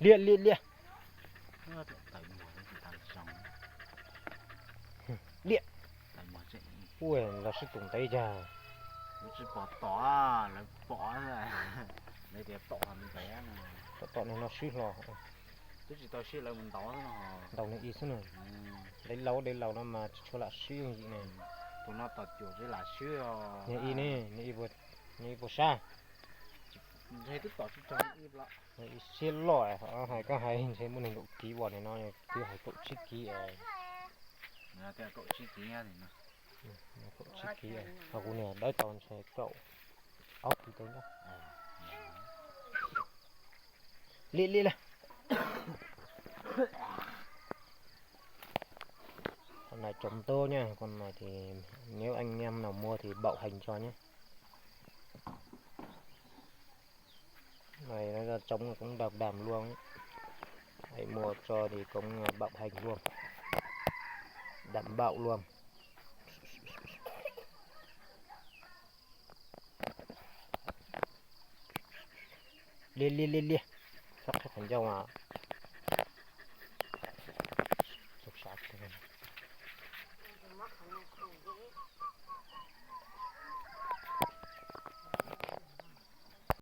Liaj, liaj, liaj. Liaj. Ua los sib tus ntev yag. Kuv tsis pom tom, lawv pom, lawv tias tom ntev. Tom tom no swb hlo. Twb tsis tau sib lawv mus ntaus, ntaus nws ib xwb na. Dev laus, dev laus no mas tsis tshua lam swb yooj yim ne. Tus no tom cuam tsis lam swb. Nws ib ne, nws ib puas sab. Ntshe twb tom tsis tau ib siab loj, hais koj hais ntshe muaj neeg kaum kiv uas nim no twb hais kaum tsib kiv. Kaum tsib kiv, ho kuv niam dawb tau ntshe kaum ob kiv tau ntag. Li li li. Con này trống tốt nha, con này thì nếu anh em nào mua thì bảo hành cho nhé. Này nó trống cũng đập đàn luôn. Ai mua cho thì cũng bảo hành luôn. Đảm bảo luôn. Liaj, liaj, liaj, liaj. Sab qhib qhov ncauj mas.